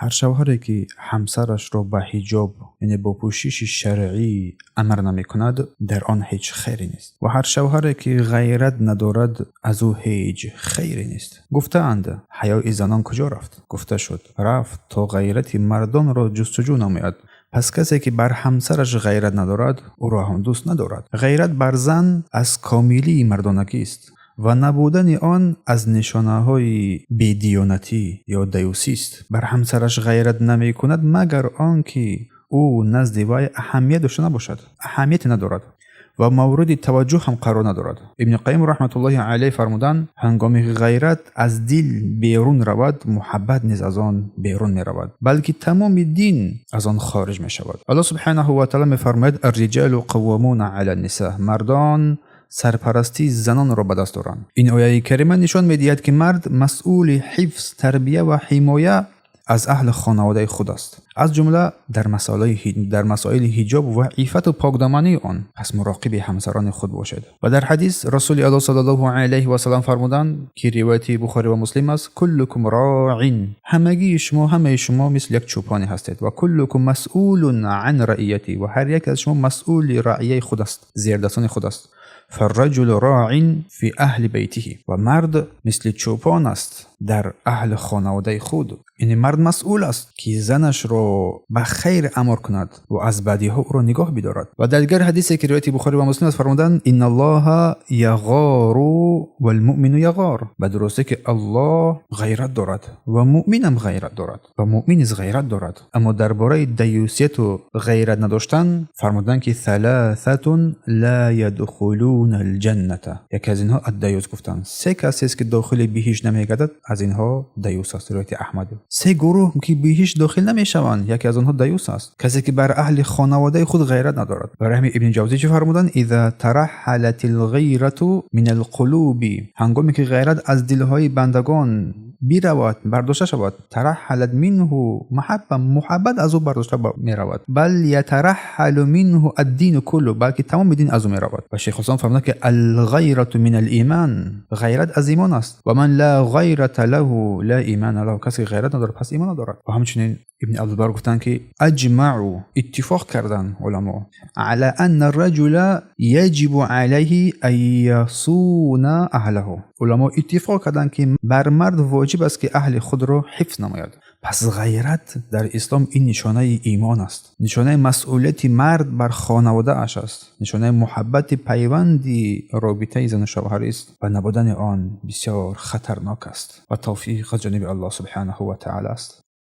Ҳар шавҳаре, ки ҳамсарашро ба ҳиҷоб, яъне бо пӯшиши шаръӣ амр намекунад, дар он ҳеҷ хайре нест. Ва ҳар шавҳаре, ки ғайрат надорад, аз ӯ ҳеҷ хайре нест. Гуфтаанд: ҳаёи занон куҷо рафт? Гуфта шуд: рафт, то ғайрати мардонро ҷустуҷӯ намояд. Пас касе, ки бар ҳамсараш ғайрат надорад, ӯро ҳам дӯст надорад. Ғайрат бар зан аз комилии мардонагист ва набудани он аз нишонаҳои бедиёнатӣ ё даюсист. Бар ҳамсараш ғайрат намекунад, магар он ки ӯ назди вай аҳамият дошта набошад, аҳамияте надорад ва мавриди таваҷҷӯҳ ҳам қарор надорад. Ибни Қайим раҳматуллоҳи алайҳ фармуданд: ҳангоме ки ғайрат аз дил берун равад, муҳаббат низ аз он берун меравад, балки тамоми дин аз он хориҷ мешавад. Аллоҳ субҳанаҳу ва таъала мефармояд: الرجال قوامون علی النساء, мардон сарпарастии занонро ба даст доранд. Ин ояи карима нишон медиҳад, ки мард масъули ҳифз, тарбия ва ҳимоя аз аҳли хонаводаи худ аст, аз ҷумла дар масоили ҳиҷоб ва иффату покдомании он. Пас муроқиби ҳамсарони худ бошед. Ва дар ҳадис Расули Аллоҳ саллаллоҳу алайҳи васаллам фармуданд, ки ривояти Бухорӣ ва Муслим аст: كلكم راع, ҳамагии шумо, ҳамаи шумо мисли як чӯпоне ҳастед, وكلكم مسؤول عن رعيته, ва ҳар яке аз шумо масъули раъияи худ аст, зердастони худ аст. فالرجل راع في أهل بيته, ва мард мисли чӯпон аст дар аҳли хонаводаи худ. Яъне мард масъул аст, ки занашро ба хайр амр кунад ва аз бадиҳо ӯро нигоҳ бидорад. Ва дар дигар ҳадисе, ки ривояти Бухорӣ ва Муслим аст, фармуданд: إن الله يغار والمؤمن يغار, ба дурустӣ ки Аллоҳ ғайрат дорад ва муъминам ғайрат дорад, ва муъмин низ ғайрат дорад. Аммо дар бораи даюсияту ғайрат надоштан фармуданд, ки ثلاثة لا يدخلون الجنة, яке аз инҳо الديوث гуфтанд. Се касест, ки дохили биҳишт намегардад, аз инҳо даюс аст, ривояти Аҳмад. Се гурӯҳ, ки биҳишт дохил намешаванд, яке аз онҳо даюс аст, касе ки бар аҳли хонаводаи худ ғайрат надорад. Барои ҳамин Ибни Ҷавзӣ чӣ фармуданд? إذا ترحلت الغيرة من القلوب, ҳангоме ки ғайрат аз дилҳои бандагон биравад, бардошта шавад, ترحلت منه المحبة, муҳаббат аз ӯ бардошта меравад, بل يترحل منه الدين كله, балки тамоми дин аз ӯ меравад. Ва Шайхулислом фармуданд, ки الغيرة من الإيمان, ғайрат аз имон аст, ومن لا غيرة له لا إيمان له, касе ки ғайрат надорад, пас имон надорад. Ва ҳамчунин Ибни Абдулбар гуфтанд, ки أجمعوا, иттифоқ карданд уламо, على أن الرجل يجب عليه أن يصون أهله, уламо иттифоқ карданд, ки бар мард воҷиб аст, ки аҳли худро ҳифз намояд. Пас ғайрат дар ислом ин нишонаи имон аст, нишонаи масъулияти мард бар хонаводааш аст, нишонаи муҳаббати пайванди робитаи зану шавҳарист ва набудани он бисёр хатарнок аст. Ва тавфиқ аз ҷониби Аллоҳ субҳанаҳу ва таъала аст.